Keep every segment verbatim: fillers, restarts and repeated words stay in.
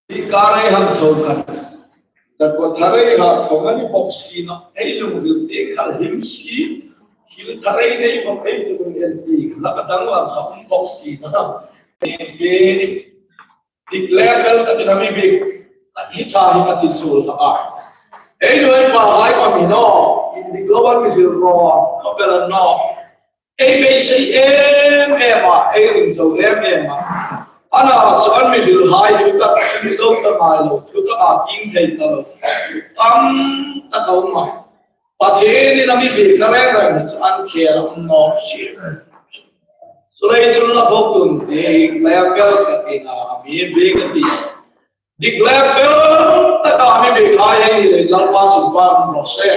Hi ka rei hang tho khan. Zat ko tharei ha ko mani box si na. Ei lungril te khal him si. Thil tharei nei bok ei tu en ti. La ka dang lam kha um box si na. Ei te. Dik le fel ka ti na mi bik. Hi ta hi ka ti sul ta a. Ei nuoi pa hai ka mi no. In dik lo an mi zil ro. Ka bel an no. Ei beisei em em a, ei ring zo em em a. Ana chu an mi hril hai chu tak, mi zo ta ngai lo, chu tak a ting thei ta lo. Tam tak a um a. Pathienin a mi biekna reng reng chu an khel a um nawk si. Chu lei chun la bok tun ti, lei a fel ka ti na, a mi biek a ti. Dik le fel tak a mi biek hai ei ni lei Lalpa sin pa um lo se.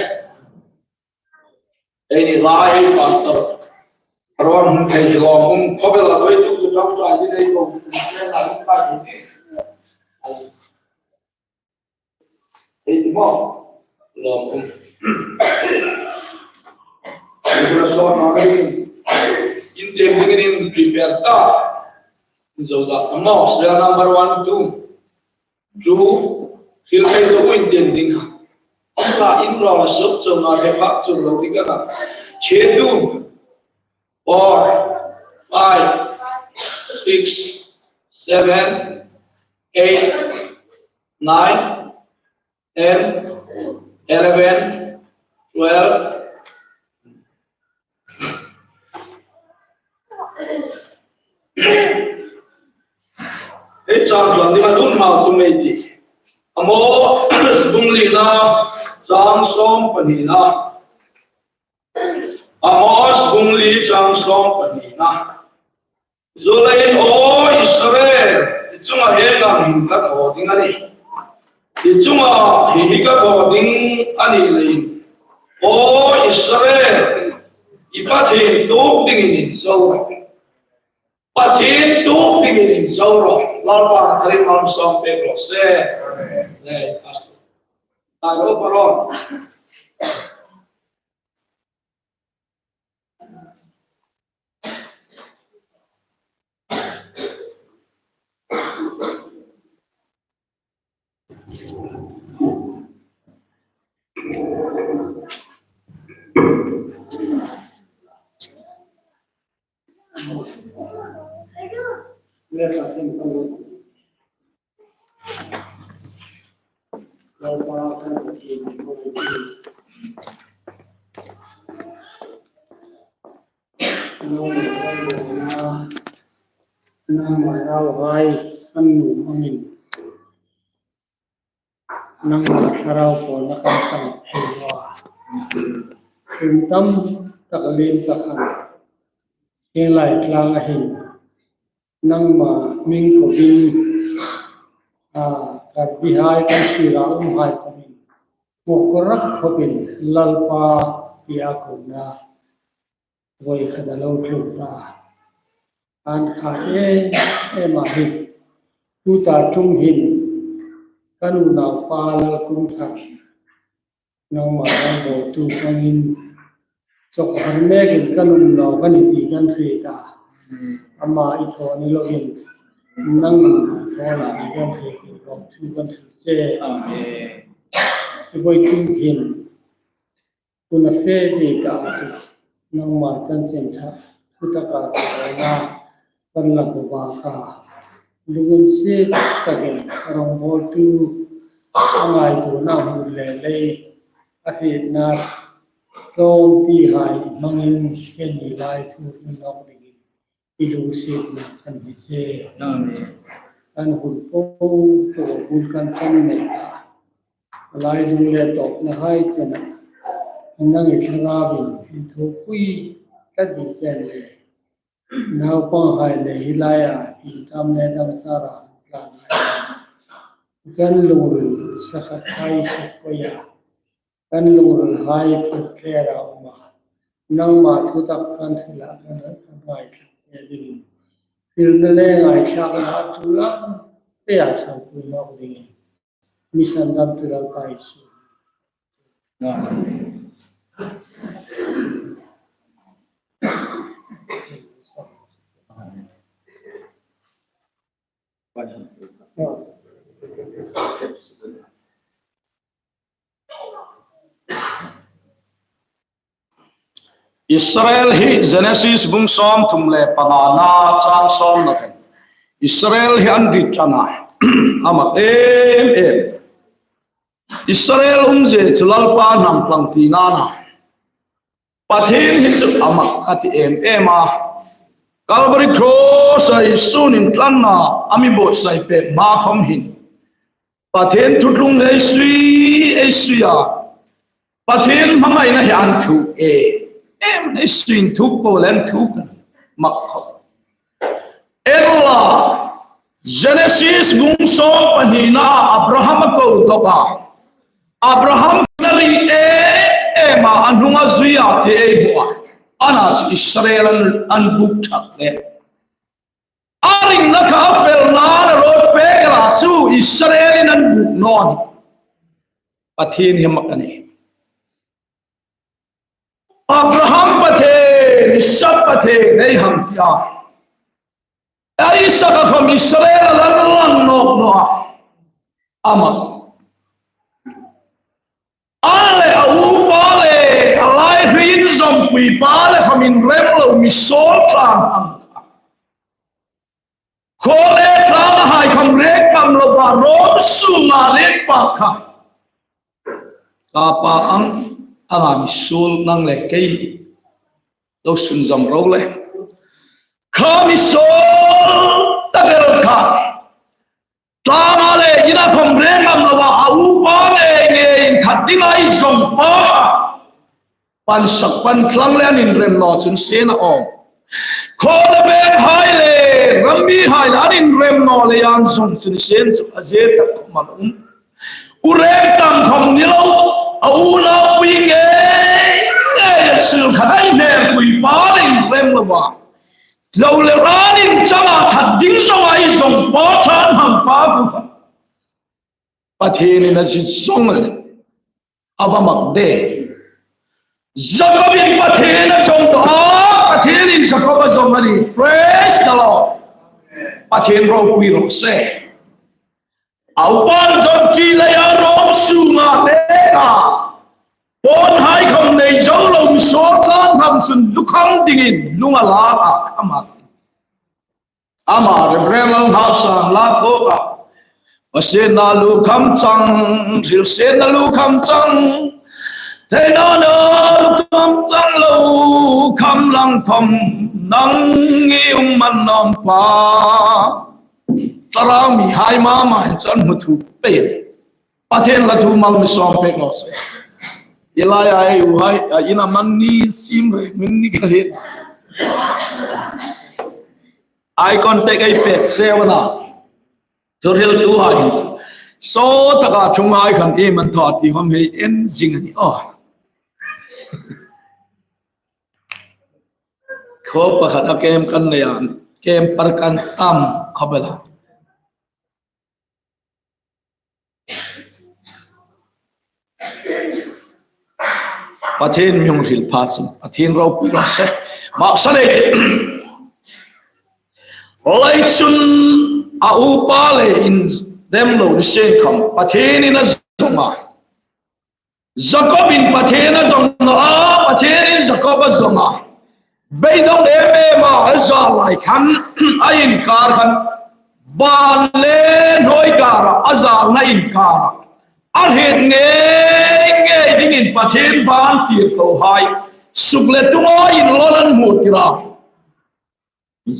Ei ni lai pastor. Ron hung thei lawm um khawvel a voi tu tu tam tai ni nei lo. Sen a hung kai ni. Ei ti maw. Lawm um. Ei tu so na ni. In tem dingin prepare ta. Zo za ta maw. Serial number one, two. Chu, thil thei chu in tieng ding kha. Ka in ro la suk chu na the phak chu lo ding ka na. Che tu. Four, five, six, seven, eight, nine, ten, eleven, twelve, Ei chang tluan ding a dun hmang tum ei ti. Amos bung lina, chang sawm pahnina. Amos bung li chang sawm pahnina. Chuleiin, aw Israel, i chunga hieng ang hin ka thaw ding a nih. I chunga hi hi ka thaw ding a ni leiin, aw Israel, i Pathien tuok dingin inzo rawh. Pathien tuok dingin inzo rawh. Lalpan a ring malsawm pek raw se. Amen. Nei, Pastor. Taro paron. Nangma nauhai an nuom angin, nangma thlarau pawlna kan chang thei naw a. Kum tam tak lien tak khan, hieng lai tlanga hin, nangma hming ko ding, a, Karbihai kan sira umhai khawmin, hmuok rak khawpin Lalpa tia kona voi khat a lo tlung ta. An kha em em a hi. Tuta tlung hin kan unaupa Lalkumthar, nangma ram bawltu hmangin, chawk har mekin kan um naw ka ni ti kan hriet a. Ama i thaw ni loin, nangin i thaw a ni ti kan hriet, i lawmthu kan hril che. Amen. I voitum hin, hun a fe bik a chu, nangma chanchin ṭha, thutaka thawna kan la hmu bak a. Lunginsiet takin a rawngbawltu, a ngaituona hmu le lei, a hrietna tlawmtihai hmangin, keini lai thu hmu nawk dingin i lungsietna kan hni che. Amen. Kan hun po po bul kan kan nei a. Lai lung le tawpnahai chena, nang i thlarauin inthawpui tlat ding chen le, naupanghai le hi laia intam le dang sara tlan hai, kan lungril sakhathai suk koia, kan lungrilhai phat thlera um a, nangma thutak kan hrila kan, kan ngaithlak te dingin, hrilna le ngaithlakna a ṭul ang tea ṭhangpui nawk dingin, mi sandamtu Lalpa Isu. Amen. Israel hi Genesis bung sawmthum le pangana chang sawmna khan Israel hi an ri tlan a, a mak em em. Israel umzie chu Lalpa hnam tlangtieng a na. Pathien hi chu a mak a ti em em a. Calvary Cross-a Isun intlanna a mi buotsai pek hma khom hin Pathien thuthlung ei sui, ei sui a. Pathien hmangaina hi a inthuk e. Em, ei sui inthuk po le inthuk mak khom. Ella, Genesis bung sawm pahnina Abraham a ko dawk a. Abraham a ring em em a, a hnunga zui a ti ei hmu a. Ana chu Israel an, an buk ṭhat le. A ringna kha a felna a lo pek a chu Israel-in an buk naw a nih. Pathien hi mak a nih. Abraham Pathien, Isak Pathien ei hang ti a. Isak-a khom Israel a la inlang nawk naw a. A mak. A le a upa le a lai hrin zawmpui pa le khom inrem lo mi sawl tlang ang. Khaw le tlanga hai khom reng ngam lova Rom sunga lekpa kha. Ka pa ang, anga mi suol nang le kei lo sunzawm ro le. Kha mi suol tak el kha. Tlanga le ina khom reng ngam lova a upa ngei ngeiin that dinga ei zawng pa. Pansak pan tlang le an inrem naw chun sien a awm. Khaw le veng hai le, ram mi hai le an inrem naw le an zawng chun sien chu a zie tak khom a um. U reng tam khom ni lo, a unaupui ngei ngei a sil khat ei hmel pui pa le inrem lova. Lo le ran inchanga that ding zawnga ei zawng pa ṭha hmang pa ku kha. Pathienin a zie zawng a va mak de. Jakob-in Pathien a zawng a, Pathienin Jakob a zawng a nih. Praise the Lord. Pathien ropui raw se. A upan zawng ti leia Rom sunga leka. Pawn hai khom nei zo lo mi sawl tlang khom chun lukham dingin lunga lak a kham a. Ama Reverend Lalnghaksang la khawka. Pasienna lukham chang, hrilsienna lukham chang. Theinana lukham chang lo, kham lang khom nang i um man nawm pa. Thlarau mi hai mama hin chang hmu thu pei. Pathien la thu mal mi sawm pek naw se. I laia ei u hai, a ina man ni sim re, min ni ka hriet. Eye contact ei pek se wana. Thuhriltu hai hin. Saw taka ṭhung hai khan i man thaw ti hom hei en zing a nih aw. Khaw pakhat a kem kan nei a, kem par kan tam khop el a. Pathien mi hung hril pha chun, Pathien ropui raw se. Mak sa le. Lai chun a upa le inrem lo ni sien khom, Pathienin a zawng a. Jakob-in Pathien a zawng naw a, Pathienin Jakob a zawng a. Beidong em em a, a zal lai khan, a inkar khan, van le hnuoi kara, a zalna inkara. A hriet ngei ngei dingin Pathien vantirkohai, suk le tunga inlawn an hmu tir a.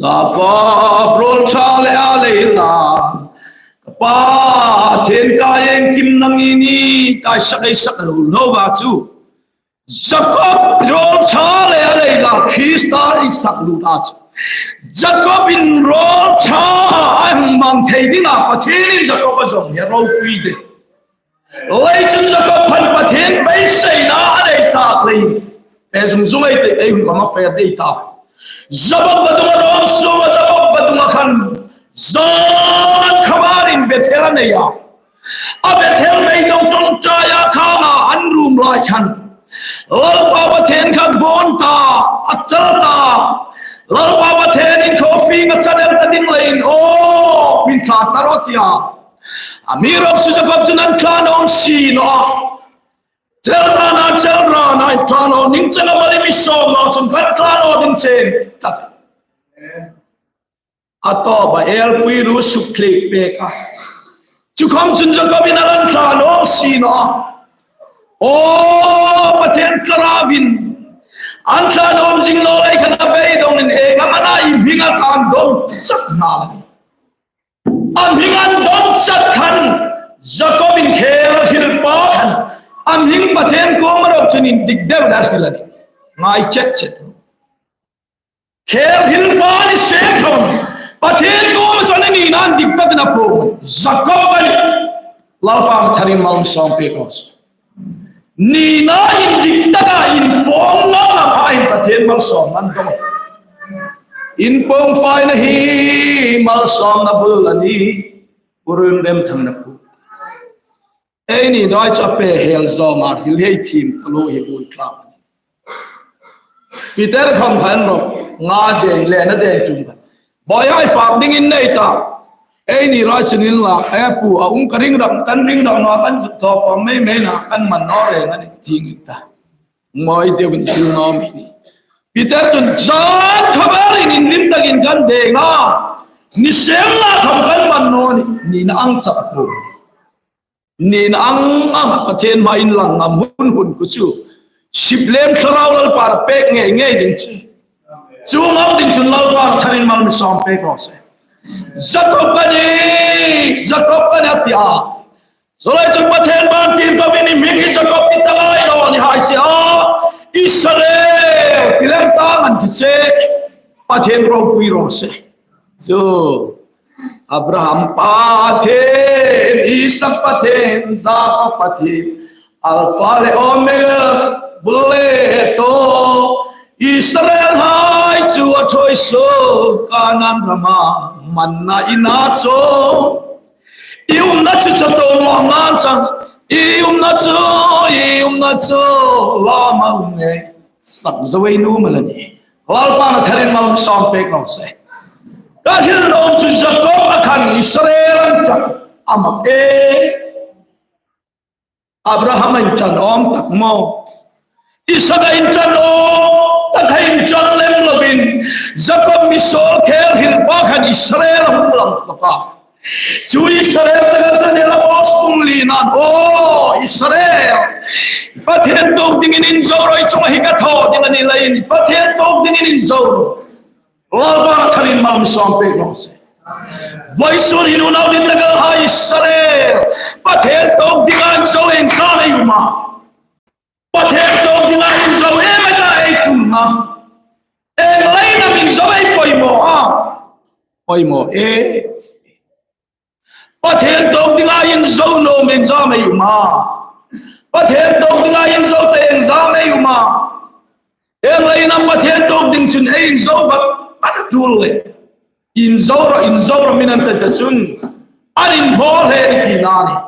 Jakob rawl ṭha le a lei la. Ka pa, Pathien ka iengkim nang i ni, taisak ei sak lo lo va chu. Jakob rawl ṭha le a lei la, Krista i sak lut a chu. Jakob-in rawl ṭha a hang hmang thei dinga Pathienin Jakob a zawng hi a ropui de. Lai chun Jakob khan Pathien beiseina a nei tak leiin. Ei zung zung ei te, ei hun khom a fe dei ta. Jakob vadunga Rom sunga Jakob vadunga khan. Zan khawmarin Bethel a nei a. A Bethel beidong ṭawngṭaia khanga an rum lai khan. Lalpa Pathien kha bawn ta, a chal ta. Lalpa Pathienin khaw fing a channel ta ding leiin, aw, min tla ta rawh tia. Amiruokchu Jakob chun an tla naw si naw a. Chel rana, chel rana, in tlan naw ning chang a, mani mi sawm naw chun kan tlan naw ding che, tak. A tawpa elpui ruok suk thliek pek a. Chu khom chun Jakob-in a la tlan naw si naw a. Aw, Pathien Thlarauin an tlan naw zing naw lei khan a beidongin, ieng am a na i hming a kan dawng chat hna la ni. A hming an dawng chat khan Jakob-in khel a hril pa khan a hming Pathien kuoma ro chun indik deu a hril a nih. Ngai chet chet. Khel hril pa ni seng khom Pathien kuoma chun a nina indik takin a puong. Jakob a nih. Lalpan a tharin malsawm pek raw se. Nina indik taka inpuong ngam ngam hai Pathien malsawmna dawng. Inpuong faina hi malsawmna bul a nih. Pu Remthang na pu. Eini rai chu a pe hel zawng a hril hei thiem taluo hi bul tlak. Peter khom khan ro, nga deng le na deng tum khan. Bawihai fak dingin nei ta. Eini rai chu nin la, e pu, a um ka ring ram, kan ring ram naw, kan zuk thaw fawm mei mei naw, kan man naw reng a nih ti ngei ta. Mawi deuin hril naw mi ni. Peter chun zan kha verin inrim takin kan deng a. Ni seng la khom kan man naw nih, nina ang chak a pu. Nina ang ang Pathien hmaa inlang ngam hun hun khu chu. Sip lem Thlarau Lalpan a pek ngei ngei ding che. Chu ngam ding chun Lalpan a tharin malsawm pek raw se. Jakob a nih, Jakob a nih a ti a. Chuleiin chun Pathien ban tir kovin i hming hi Jakob ti ta ngai naw ni hai si a. Israel ti lem tang an ti che. Pathien ropui raw se. Chu Abraham Pathien, Isak Pathien, Jakob Pathien, Alpha le Omega, bul le thaw, Israel hai chu a ṭhuoi suok Kanan rama manna ina chu. I umna chu chatuon lawm nan chang, i umna chu, i umna chu lawm a um ngei. Sak zo ei nuom a la nih. Lalpan a tharin malsawm pek raw se. Ka hril nuom chu Jakob-a khan Israel an ṭan a mak e. Abraham-a inṭan awm tak maw. Isak-a inṭan awm tak hai inṭan lem lovin Jakob mi sawl khel hril pa khan Israel a hung lang tawk a. Chu Israel taka chun Amos bung lina'n, aw Israel, Pathien tuok dingin inzo ro, i chunga hi ka thaw ding a ni leiin, Pathien tuok dingin inzo ro. Lalpan a tharin malsawm pek raw se. Vawisun hin unau dit tak hai Israel, Pathien tuok dinga inzo iengzam ei um a. Pathien tuok dinga inzo em a ta ei tum a. Ieng leiin am inzo ei poimaw a. Poimaw e. Pathien tuok dinga inzo nuom iengzam ei um a. Pathien tuok dinga inzo ta iengzam ei um a. Ieng leiin am Pathien tuok ding chun ei inzo vat vat a tul le. Inzo ro, inzo ro min an ta ta chun. An inhmaw hle ni tina a nih.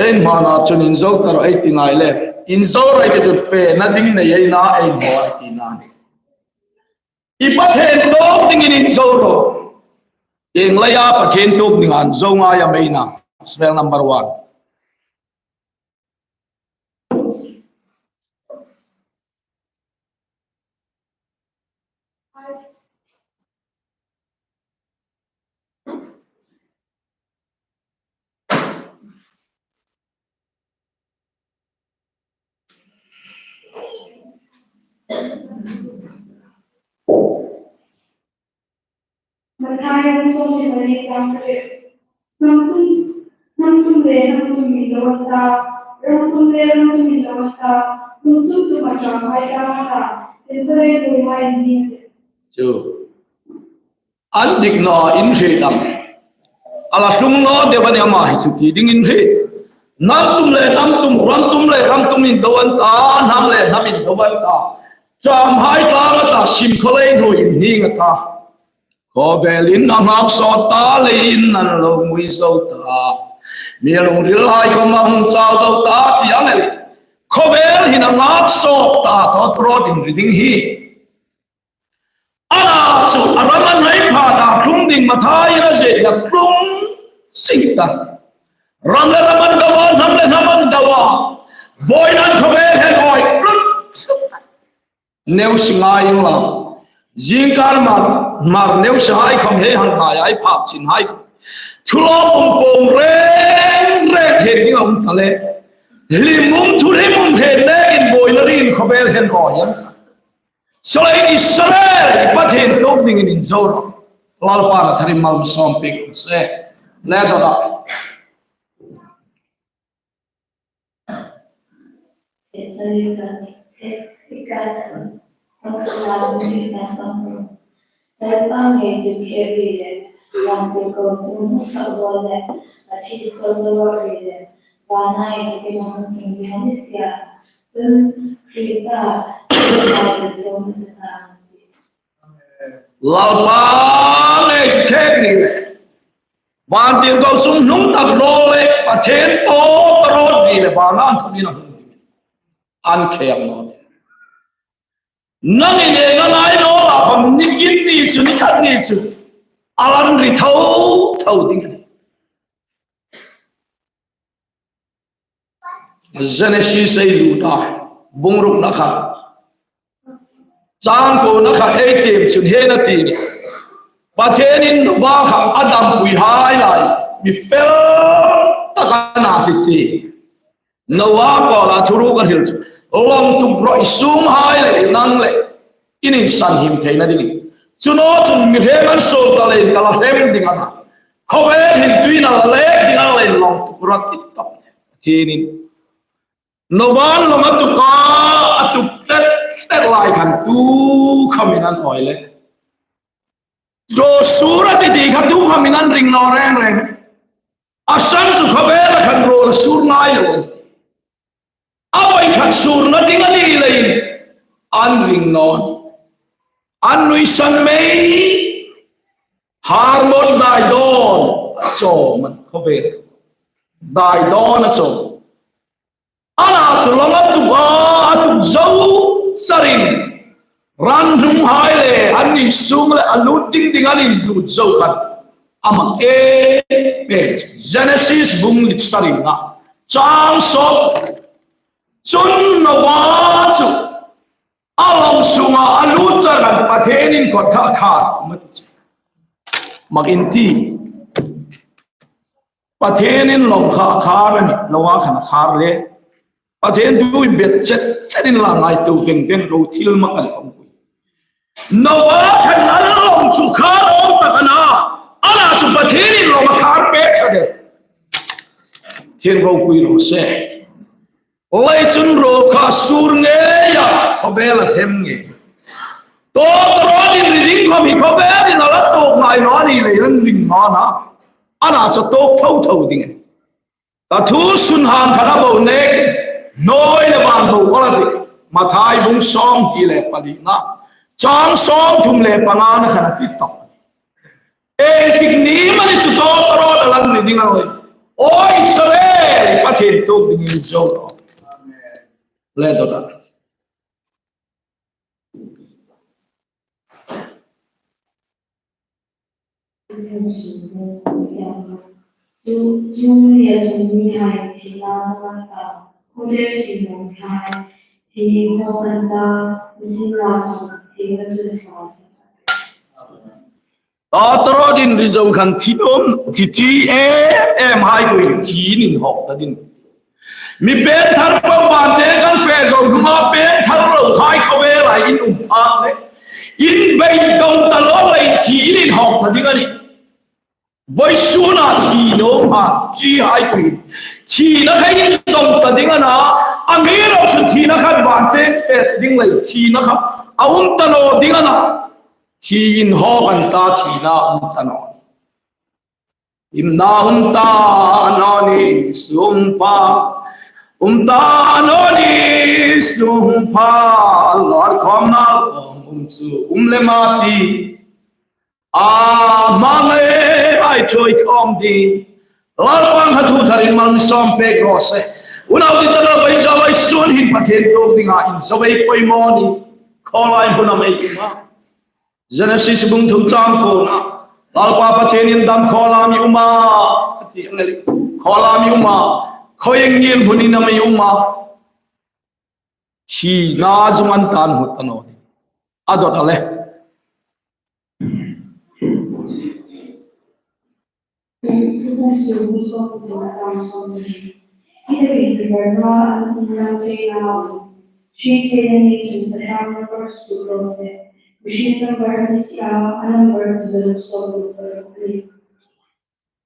Ei hmana chun inzo ta ro ei ti ngai le. Inzo ro ei ti chun fena ding nei ei na ei hmaw ei tina a nih. I Pathien tuok dingin inzo ro. Ieng leia Pathien tuok dinga inzo ngai am ei na. Israel number one. Mathai bung sawmhni pali chang sari. Hnam tum, hnam tum le hnam tum inlo an ta, ram tum le ram tum inlo an ta, hnam tum tum a ṭam hai ṭam an ta, sin ta le tum hai ni. Chu. An dik naw in hriet am. A la tlung naw deu a ni ama hi chu ti ding in hriet. Hnam tum le hnam tum, ram tum le ram tum indo an ta, hnam le hnam indo an ta. Ṭam hai tlang a ta, sim khawlei hnuoi inhning a ta. Khawvelin a nghak sawt ta, leiin an lo mui zo ta. Mi lungril hai khom a hung chau zo ta ti ang el. Khawvel hin a nghak sawt ta, tawt rawt inri ding hi. Ana chu a ram a hnai pha ta tlung ding Mathai-in a ziek a tlung sing ta. Ram le ram an do a, hnam le hnam an do a. Buoina an khawvel hen awi. Neu si ngai inla. Zingkar Hmar, Hmar neu si hai khawm hei hang ngai ai phak chin hai khawm. Thu lawm um pawm reng reng hriet ding a um ta le. Hlim um, thu hlim um hriet nekin buoina ri in khawvel hen awi a. Chuleiin Israel Pathien tuok dingin inzo ro. Lalpan a tharin mal mi sawm pek se. Le dawt a. Lalpa ngei chu khek ri le. Vantirko sung hnung tak rawl le Pathien tawtawrawt ri le vana an thawnin a hung ding. An khek naw. Nangin ngai naw la khawm ni khat ni chu, ni khat ni chu. A lan ri tho tho ding. Genesis ei lut a, bung rukna kha. Chang kuona kha ei tiem chun hieng hin a ti a nih. Pathienin Noa kha a dampui hai lai, mi fel tak a na ti ti. Noa kuoma thuruk a hril chu, lawng tuk rawh i sum hai le i nang le in insan him theina dingin. Chu naw chun mihriem an suol ta leiin ka la hrem ding a na. Khawvel hin tuiin a la lek ding a na leiin lawng tuk rawh ti tak. Pathienin Noa lawng a tuk a, a tuk tlet tlet lai khan tu khamin an awi le. Ro sur a ti ti kha tu khamin an ring naw reng reng. A san chu khawvela khan ro la sur ngai lo. A voi khat surna ding a ni leiin an ring naw. An nuisan mei. Har mawt dai dawn a chawm an khawvel. Dai dawn a chawm. A na chu lawng a tuk a, a tuk zo sarin. Ran hnung hai le an ni sung le a lut ding ding an inlut zo khan. A mak em em. Genesis bung li sarina. Chang sawm. Chun Noa chu a lawng sunga a lut char khan Pathienin kawt kha a khar. Mak in ti. Pathienin lawng kha a khar a nih, Noa khan a khar le. Pathien thu inbet chet chet inla ngaituo veng veng ro, thil mak a ni khawmpui. Noa khan a lawng chu khar awm tak a na, a na chu Pathienin lawng a khar pek ṭha de. Thil ropui ro se. Leichun ro kha sur ngei a, khawvel a hrem ngei. Tawtawrawt inri ding khawm hi khawvelin a la tuok ngai naw a ni leiin an ring naw a na. A na chu tuok tho tho ding a nih. Ka thu sun hang khan a bo nek, hnuoi le van bo ka la tih. Mathai bung sawmhni le palina. Chang sawmthum le pangana khan a ti tawp. Iengtik ni am a ni chu tawtawrawt a la inri ding a nih. Aw Israel, Pathien tuok dingin zo ro. Le dawt a. Tawtawrawt inri zo khan thi nuom, thi thi em em hai kuoin thi in inhawk ta ding. Mi peng thar po vante kan fe zo hnunga peng thar lo hai khawvela in um phat le. In beidong ta lo leiin thi in inhawk ta ding a nih. Vawisuna thi nuom ha, thi hai kuoin. Thina kha inzawm ta ding a na, amiruokchu thina kha vante fe ding leiin thina kha a um ta naw ding a na. Thi inhawk an ta, thina um ta naw. Himna um ta naw ni sum pha. Um ta naw ni sum pha. Lawr khawmna um chu um lem a tih. A hmangai ai choi khawm ding. Lalpan a thu tharin mal mi sawm pek raw se. Unau dit taka vawisun hin Pathien tuok dinga inzo ei poimaw ni. Khawlai hmun am ei um a. Genesis bung thum chang kuona. Lalpa Pathienin dam khawla mi um a, a ti ang a nih. Khaw lam i um a, khaw ieng ngirhmun in am i um a, thina zung an tan hmu ta naw. A dawt a le.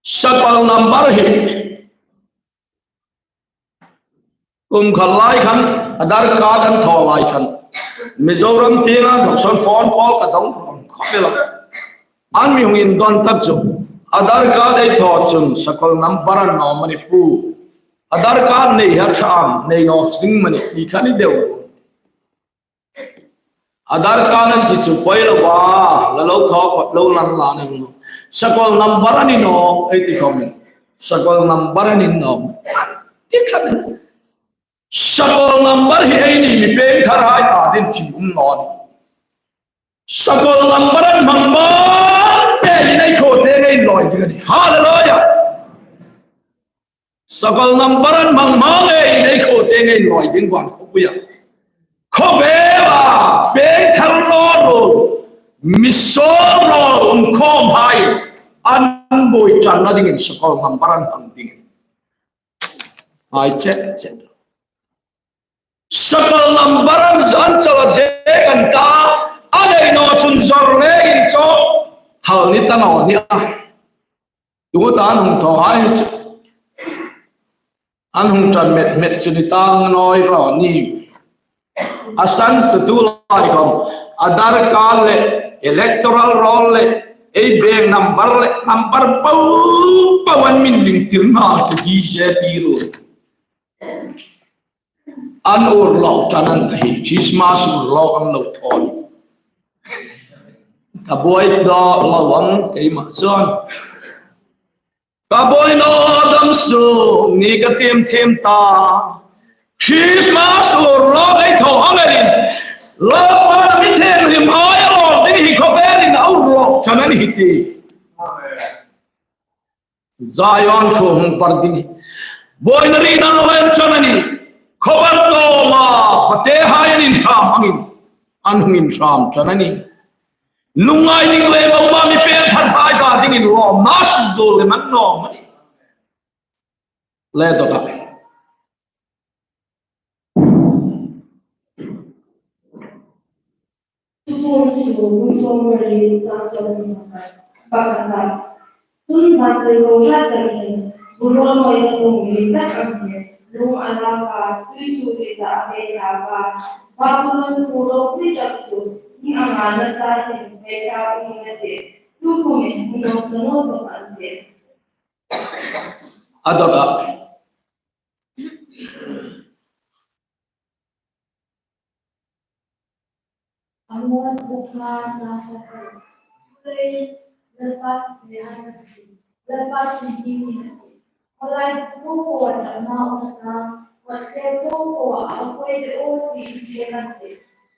Sakol number hi. Kum khat lai khan, Aadhaar card an thaw lai khan, Mizoram tienga thawk sawn phone call ka dawng rawn khawp el a. An mi hung indawn tak chu, Aadhaar card ei thaw chun sakol number a ni naw am a ni pu. Aadhaar card nei har ṭha am, nei naw ding am a ni ti kha ni deu. Aadhaar card an ti chu poi lo va, la lo thaw phawt lo lan la nang. Sakol number a ni naw, ei ti khawmin. Sakol number a ni naw. Ti khan. Sakol number hi eini mi pengtharhai ta dingin um naw ni. Sakol number an hmang hmang ngeiin ei khuo te ngei lawi ding a nih. Hallelujah. Sakol number an hmang hmang ngeiin ei khuo te ngei lawi ding van khawpuia. Khawvela pengthar naw ro, mi sawr naw um khawmhai an buoi ṭanna dingin sakol number an hmang ding. Ai chet chet. Sakol number an zan chala zek an ta, a nei naw chun zawr le inchawk thal ni ta naw ni a. Tuta an hung thaw hai chu. An hung ṭan met met chu ni tang naw raw ni. A san chu tu lai khawm Aadhaar card le electoral roll le ei bank number le number po po an min ling tir hma chu B J P ruol. An ur lawk ṭan an ta hi, Christmas ur lawk an lo thaw. Ka buoi daw lo ang keima chuan. Ka buoi naw dam sung ni ka tiem thiem ta. Christmas ur lawk ei thaw ang elin. Lalpa mi thienghlim hai a lawk ding hi khawvelin a ur lawk ṭan a ni hi ti. Zion khuo hung var ding hi. Buoina ri nan lo en ṭan a ni. Khawvar tawma, fate hai an inhram angin. An hung inhram ṭan a ni. Lungngai ding le mama mi pengtharhai ta dingin lawmna sin zo le man nawm a ni. Le dawt a. Tukum chu bung sawm pali chang sawm pakhat. Pakhat. Chun vantirhkohai tak hin, bu rawn mawi tak um mi tak ang hin, lung a lak a, tui su ti ta a pe ta a, Babylon khuo ropui tak chu, ni anga nasa hin, pe ta um na ti, tukum in hung dawk ta naw bawk an ti. A dawt a. Amos bung nga chang sawm pali. Lalpa sukle hai ka ti. Lalpa sukle hai ka ti. Khawlai po po a dam na awm ta. Khawlai po po a koi te o ti ti kan ti.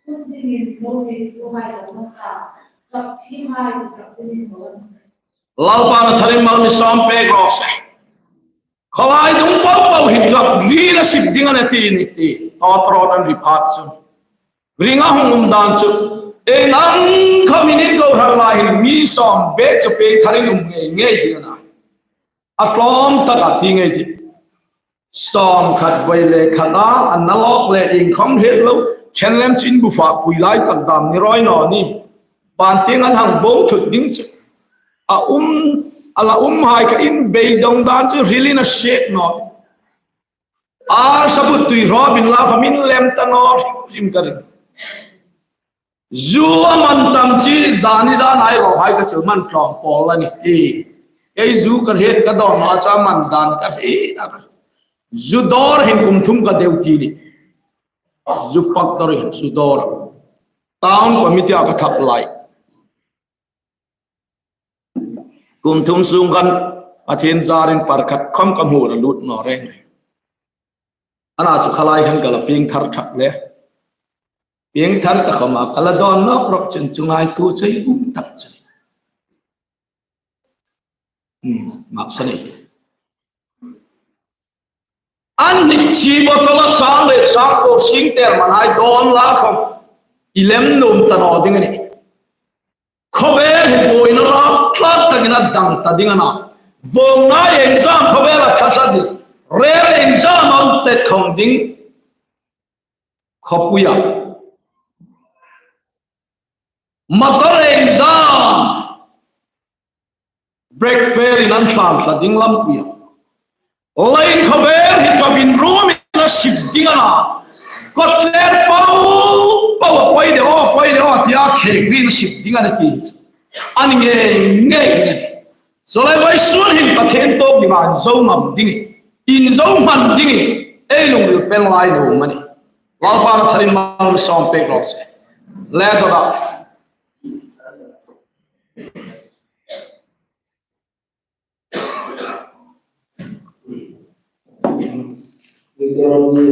Sun dingin lo ni su hai lo ma sa. Kap thi hai kap dingin lo ma sa. Lalpan a tharin mal mi sawm pek raw se. Khawlai dung po po hi drug ri na sip ding a ni ti ni ti. Tawt rawt an ri phat chu. Ring a hung um dan chu. Ei nang khawmin in kohran lai hin mi sawm bek chu pengtharin um ngei ngei ding a na. A tlawm tak a ti ngei ti. Sawm khat voi le khat a, an na lawk le inkhawm hriet lo. Ṭhen lem chin bu fak pui lai tak dam ni rawi naw ni. Ban tieng an hang bo thut ding chu. A um, a la um hai kha in beidawng dan chu hrilin a sek naw. Ar sabut tui hrawp inla kha min lem ta naw hrim hrim ka ring. Zu a man tam chi, zani zan ai ro hai ka chu man tlawm pawl a ni ti. Ei zu ka hriet ka dawn a cha man dan ka hriet a ka. Zu dawr hin kum thum ka deu ti ni. Zu factory hin zu dawr. Town committee a ka thap lai. Kum thum sung khan Pathien zarin far khat khawm ka hmu ra lut naw reng reng. Ana chu khalai khan ka la pieng thar thak le. Pieng thar ta khawma ka la dawn nawk rawk chun chu ngaituo chu ei um tak chu. Hmm, mak sa nei. An ni chi bottle-a sang le sang ko sing tel man hai don la khom i lem nuom ta naw ding a nih. Khawvel hi buoina rap tlat takin a dang ta ding a na. Vawngna exam khawvela thla thla ding. Rail exam an tet khawng ding. Khawpuia. Motor exam. Brake fail-in an hlan thla ding lampuia. Leiin khawvel hi ṭawpin ruomin a sip ding a na. Kawtler pau pau a poi de aw, poi de aw tia khek rin a sip ding a na ti. A ni ngei ngei ding a nih. Chulai vawisun hin Pathien tawk dingin zo ngam dingin, inzo hman dingin ei lungril peng lai lo um a nih. Lalpan a tharin mal mi sawm pek rawh se. Le dawt a. Deuteronomy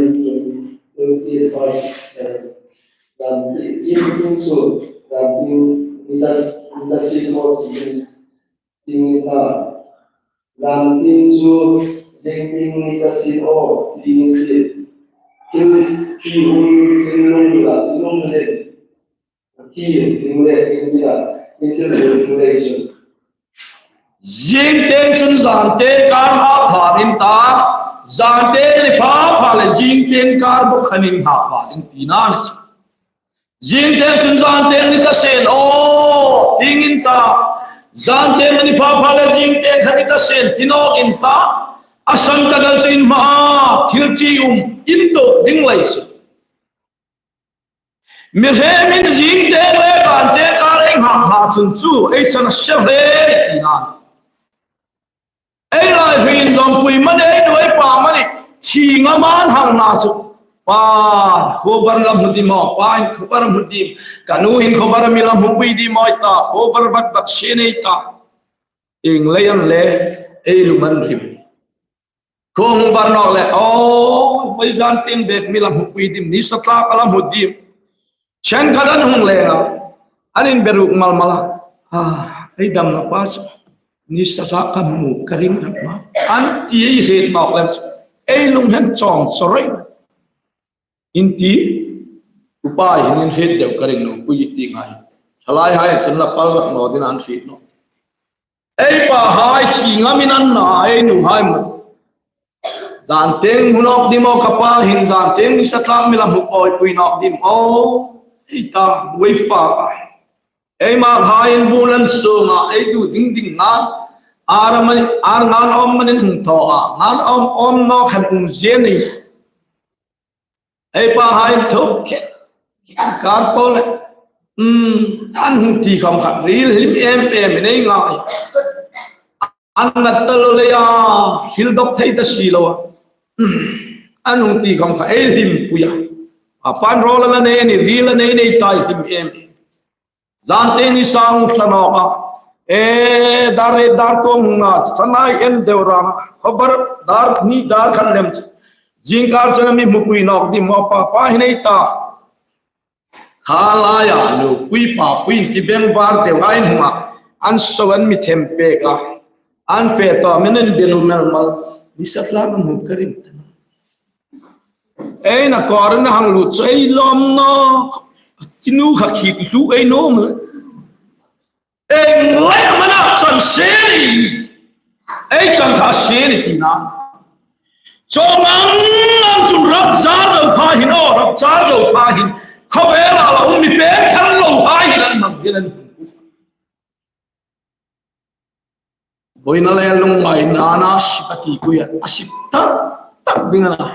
twenty-eight verse seven. Lam tin chu, lam tin ni ta, ni ta sin aw, tin ta. Lam tin chu, zing tin ni ta sin aw, tin ti. Tin ti hun, tin lung la, tin lung le. Zing tieng chun zan tieng kar hak hak in ta, zan tieng ni pha pha le zing tieng kar bawk khan in hak hak in tina ni chu. Zing tieng chun zan tieng ni ta sien aw, tiin ta. Zan tieng ni pha pha le zing tieng khan ni ta sien, ti nawk in ta. A san ta dal chu in hma, thil chi um, in tuok ding lai chu. Mihremin zing tieng le zan tieng kar ei hak hak chun chu, ei chan a se hle ni tina. Ei lai hrin zong pui mani, ei nu ei pa mani, thi ngam an hang na chu. Pa, khawvar la hmu dim aw, pa in khawvar hmu dim. Ka nu hin khawvar mi la hmupui dim aw ei ta, khawvar vat vat sie nei ta. Ieng lei am le, ei lung an rim. Khawvar nawk le, aw, voi zan tieng bek mi la hmupui dim, nisa tlak a la hmu dim. Chen khat an hung leng a, an inbe ruk mal mal a. A, ei damna pa chu, nisa tlak ka hmu ka ring rak ma. An ti ei hriet nawk lem chu, ei lung hen chawng chawi. In ti, upa hin in hriet deu ka ring naw, pui ti ngai. Thalai hai chun la pal rak naw dingin an hriet nawh. Ei pa hai thi ngamin an na, ei nu hai maw. Zan tieng hmu nawk dim aw ka pa hin, zan tieng nisa tlak mi la hmupui nawk dim aw. Ei ta, voi fa ka. Ei ma hai in bun an sunga, ei tu ding ding ngan. Ar man, ar ngan awm manin hung thaw a. Ngan awm awm nawk khan um zia ni. Ei pa hai thuk khe, kar po le. Hmm, an hung ti khawm kha, ril hlim em em nei ngai. An nat ta lo le ya, hril dawk thei ta si lo a. Hmm, an hung ti khawm kha, ei hlimpuia. A pan rawl a la nei ni, ril a nei nei ta hlim em em. Zan tieng ni sang thla nawk a. E, dar e, dar kawng hung na, chanai en deu rang a. Khawvar dar ni dar khan lem chu. Zingkar chun a mi hmupui nawk dim aw pa, pa hi nei ta. Kha laia, nupui papui ti beng var deu a in hung a. An so an mi them pek a. An fe tawm in an biru mel mal. Nisa tlak an hmu ka ring ta. Ei na kawr na hang lut chu ei lawm nawk. Ti nu kha khit hlu ei nuom. Ei ngai mana chan se ni. Ei chan kha se ni tina. Chawmang ang chun rak zar lo pha hin aw, rak zar lo pha hin. Khawvela lo mi pek thar lo pha hin an mang hin an hung. Buoina le lungngaina a sip a ti kuia, a sip tak tak ding a na.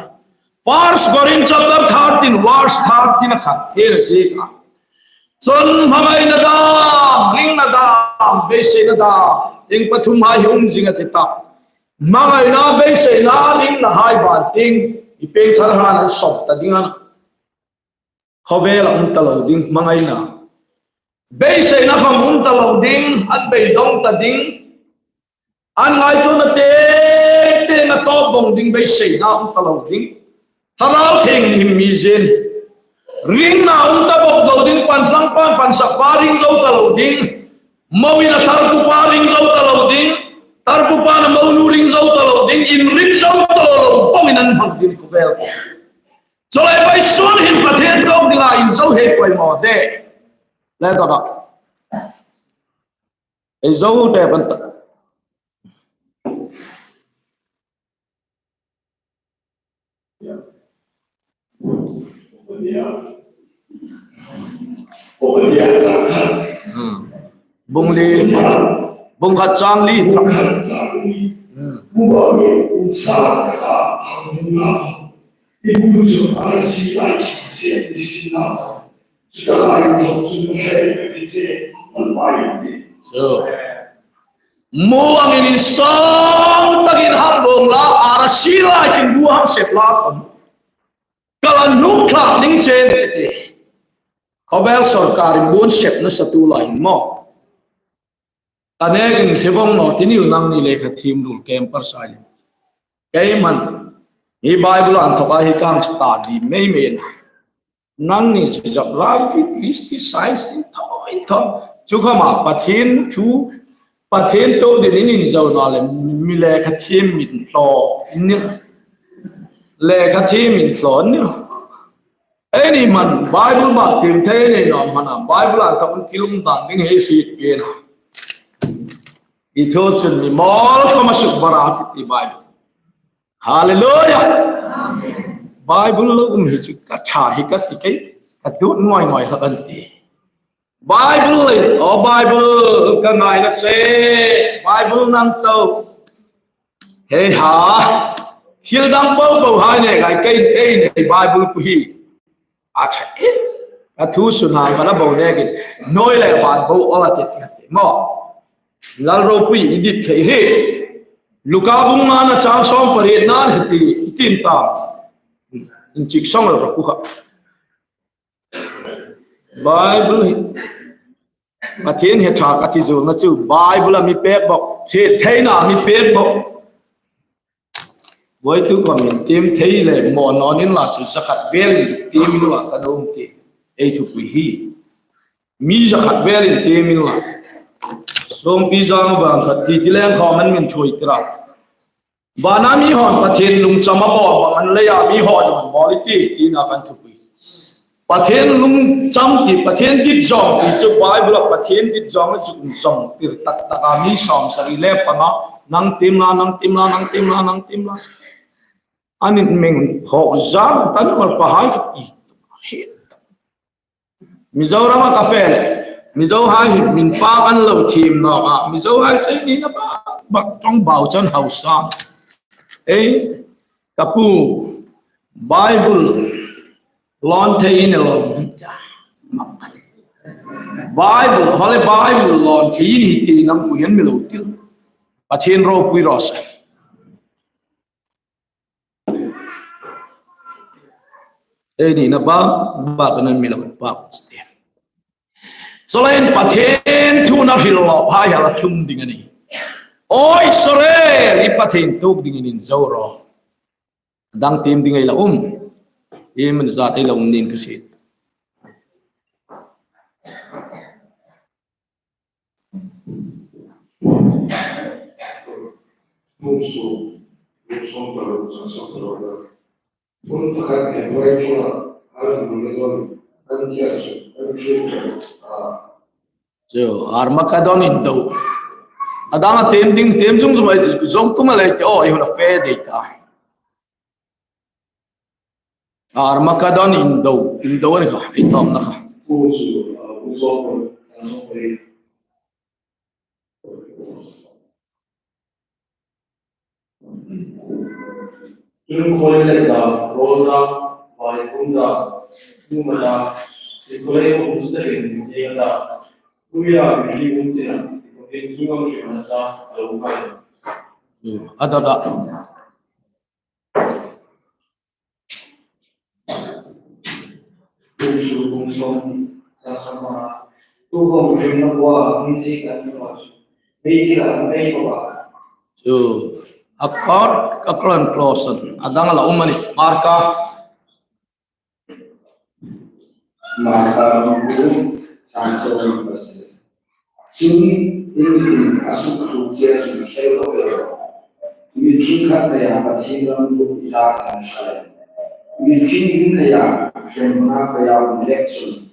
First Corinth chapter thirteen, verse thirteen a khan, hieng a ziek a. Chun hmangaina dam, ringna dam, beiseina dam, hieng pathum hai hi um zing a ti ta. Hmangaina, beiseina, ringna hai ban tieng, i peng thar han an sawm ta ding a na. Khawvela um ta lo ding, hmangaina. Beiseina khawm um ta lo ding, an beidong ta ding. An ngaituona teng teng a tawp vong ding, beiseina um ta lo ding. Thlarau Thienghlim mi zia ni. Ringna um ta bok lo ding, panhlang pan, pansak pa ring zo ta lo ding. Moin a tar pu pa ring zo ta lo ding. Tarpupa na mo nu ring zo ta lo ding, in ring zo ta lo vawng in an hmang ding khawvel. Chulai bai sun hin Pathien tawk dinga in zo hei poimaw de. Le ta da. Ei zo de ban ta. Hmm. Bung li, bung khat chang li. Hmm. So, muang in insang takin hang bawng la, arasi lai hin bu hang sep la khom. Ka la hnung thlak ding che ni ti. Khawvel sawrkar in bu an sep nasa tu lai hin maw. Ta nekin hre vawng naw ti niu nangni lekha thiem ruol campers hai. Keiman hi Bible an thawk a hi kang sta di mei mei na. Nangni chu geography, history, science in thaw, in thaw. Chu khawma Pathien thu, Pathien tawk dingin in zo naw le mi lekha thiem min thaw. Ni. Lekha thiem min thaw ni. Eini man Bible bak thiem thei nei naw mana. Bible an thawk thil um dan ding hei hriet ve na. I thu chun mi mawl khawma suk bara ti ti Bible. Hallelujah. Bible lo um hi chu ka ṭha hi ka ti kei, ka duot ngoi ngoi hlak an ti. Bible le, o Bible ka ngaina che, Bible nang chau. Hei ha, thil dang bo bo hai ne ngai kei ei nei Bible ku hi. A ṭha e, a thu sun hang ka la bo nekin, noi le van bo ola te te te maw. Lal ropui i dit thei hi. Luka bung ngana chang sawm pariet nan heti i tin ta. In chik song ro ku kha. Bible hi. Pathien he ṭha ka ti zuolna chu Bible a mi pek bawk, hriet theina a mi pek bawk. Voituk khawm in tiem thei le maw naw ni inla chu zakhat vel in tiem inla ka dawng ti ei thupui hi. Mi zakhat vel in tiem inla. Sawmpi zang bang khat ti ti leng khawm an min thuoi tira. Vana mi hon Pathien lungcham a bawl bang an leia mi hon an bawl i ti, tina kan thupui. Pathien lungcham ti, Pathien dit zawng ti chu Bible-a Pathien dit zawng a zuk zawng tir tak taka mi sawmsari le panga, nang tiem la, nang tiem la, nang tiem la, nang tiem la. An inmeng phawk zan tan mal pahai ka i. He. Mizorama ka fe le. Mizohai hi min pak an lo thiem naw a. Mizohai chu nina bak bak ṭawngbau chun hausa. Ei, ka pu, Bible lawn thei in a lo. Bible, hole Bible lawn thei in hi ti nang ku hian mi lo til. Pathien ropui raw se. Ei nina bak bak an mi lo pak ti. Chuleiin Pathien thu na hril lawk hai hal a thlum ding a nih. Aw Israel, i Pathien tawk dingin inzo rawh. Dang tiem ding ei la um. Iem zat ei la um niin ka hriet. Chu, Armageddon indo. A dang a tiem ding, tiem zung zung ei zong tum a lei ti, aw, ei hun a fe dei ta. Armageddon indo, indo a ni kha, ei tawpna kha. Chun khawi le da, rawl da, vai kum da, kum da, ti khawi le kum sta in, ni da, kuya mi kum tina, ti khawi le kum kum tina sa, lo kai. A da da. Chu, a kawt, a kawt close an. A dang la um a nih. Marka. Marka bung thum, chang sawm pasari. Chun, Tin tin a suk hluk che chun hel lo lo. Mi thing khat nei a Pathien ram bu i ta kan sai. Mi thing in nei a hrem na ka yau lek chun.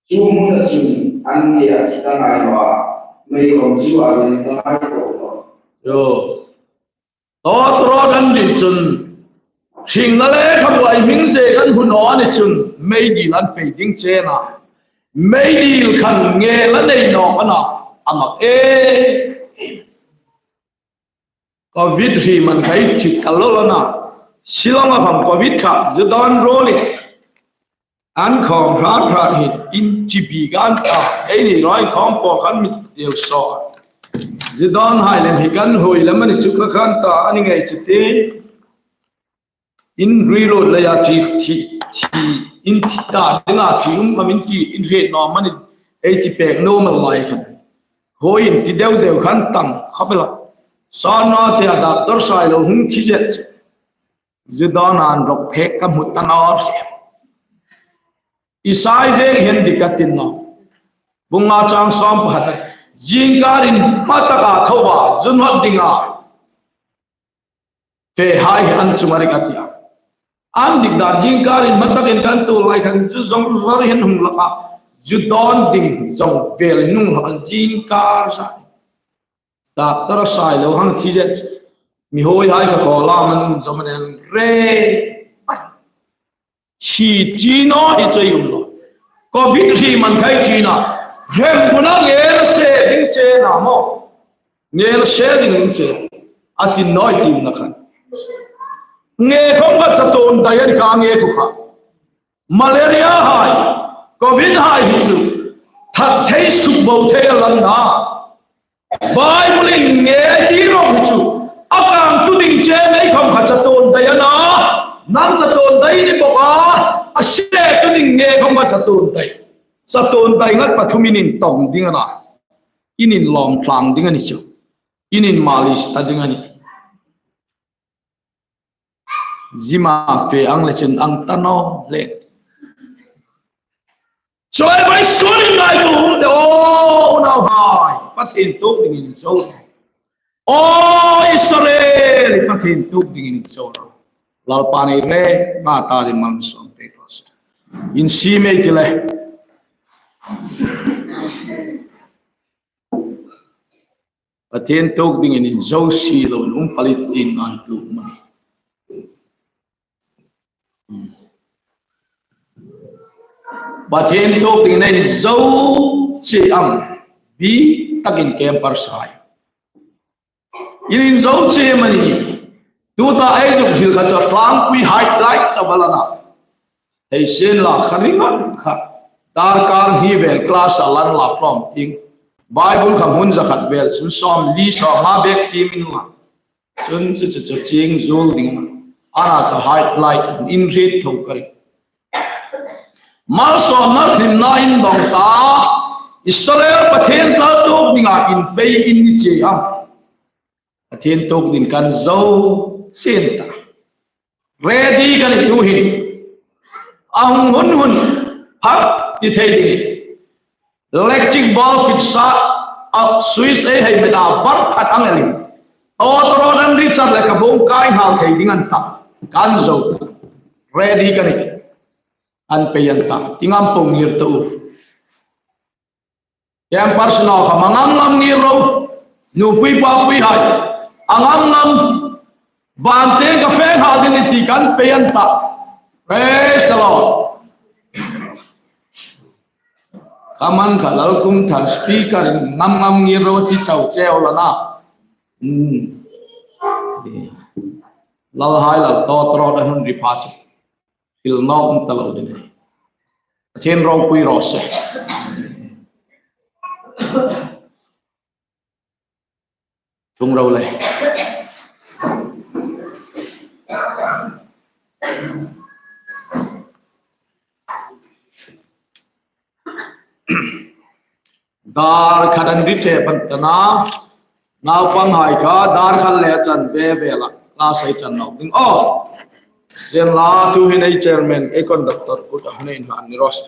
Chu hmuna chun an nge a thi ta ngai lo a. Mei khom chu a len ta ngai lo lo. Yo. Tawtawrawt an ri chun, hringna le khabuai hming zek an hu naw a ni chun, meidil an pei ding che a na. Meidil khan nge la nei nawk a na, a mak e. Covid hri man khai chit ta lo la na. Shillong-a khom Covid kha, zu dawn ruol i. An khawm hrat hrat hin in chi bi kan ta, ei ni rawi khawm pawh kan mit deu saw. Zu dawn hai lem hi kan hui lem a ni chu kha kan ta, a ni ngei chu ti. In ri lo le ya chi, chi, chi, in chi ta, ding a chi um kham in chi, in hriet naw am a ni, ei ti pek normal lai khan. Hoi in ti deu deu kan tam, kha bela. Sa na te a doctor sai lo hung thi zet. Zu dawn an rawk phek ka hmu ta nawh. Isai zeng hin dik ka ti nawh. Bung nga chang sawm pakhat. Zingkarin hma taka tho a, zu hnawt dinga fe hai hi an chunga rik a ti a. An dik dan zingkarin hma takin kan tu lai khan zu zong zor hin hung lak a. Zu dawn ding zong vel hin hung lak a zingkar sa. Doctor sai lo hang thi zet. Mi hoi hai kha khaw lam an um zo man en re. Thi chi naw hi chei um lo. Covid hri man khai chi na. Hrem hmuna nge la se ding che na maw. Nge la se ding ding che. A ti naw i ti na khan. Nge khom kha chatuon dai a ni kha nge khu kha. Malaria hai, Covid hai hi chu, that thei suk bo thei a lan na. Bible-in nge ti rawh hi chu, a kangtu ding che mei khom kha chatuon dai a na. Nang chatuon dai ni bok a, a se tu ding nge khom kha chatuon dai. Chatuon dai ngat pathum in intong ding a na. In inlawm tlang ding a ni chu. In inmalis ta ding a ni. Zima fe ang le chun ang ta naw le. Chuong vawisun in ngaituo um de aw, unauhai. Pathien tuok dingin zo. Aw Israel, Pathien tuok dingin zo. Lalpan ei re, ma ta di man sawm pe ros. In si mei ti le. Pathien tuok dingin inzo si lo, um pali tin ngaituo um a ni. Pathien tuok dingin inzo che am, bi takin campers hai. In inzo che am a ni. Tuta ei zuk hril kha chu tlangpui highlight chau a la na. Thei sien la kha ring a kha. Darkar hi vel class a lan la from ting. Bible kha hmun za khat vel, chun sawmli sawmnga bek ti min la. Chun chu chu chu ching zul ding. Ana chu highlight in hriet tho ka ring. Malsawmna hlimna in dong ta. Israel Pathien tuok dinga in pei in ni che am. Pathien tuok dingin kan zo chen ta. Ready kan ni tu hin. A hung hun hun. Phak ti thei dingin. Electric bulb fit sa a switch ei hei met a var phat ang elin. Aw tawtawrawt an ri char le ka bawng kai nghal thei ding an ta. Kan zo ta. Ready kan ni. An pei an ta. Ti ngam po ngir ta u. Campers naw khom a ngam ngam ngir ro. Nupui papui hai. A ngam ngam. Vante ka fe nghal ding ni ti kan pei an ta. Praise the Lord. Ka man kha Lalkumthar speaker in ngam ngam ngir ro ti chau cheu la na. Hmm. Lalhai lal tawtawrawt a hun ri pha chu. Hril nawk um ta lo ding a ni. Pathien ropui raw se. Ṭhung ro le. Dar khat an ri che ban ta na. Naupang hai kha dar khat le a chan ve ve la. Class ei chan nawk ding. Oh. Sien la tu hin ei chairman, ei conductor kut a hun ei hman ni raw se.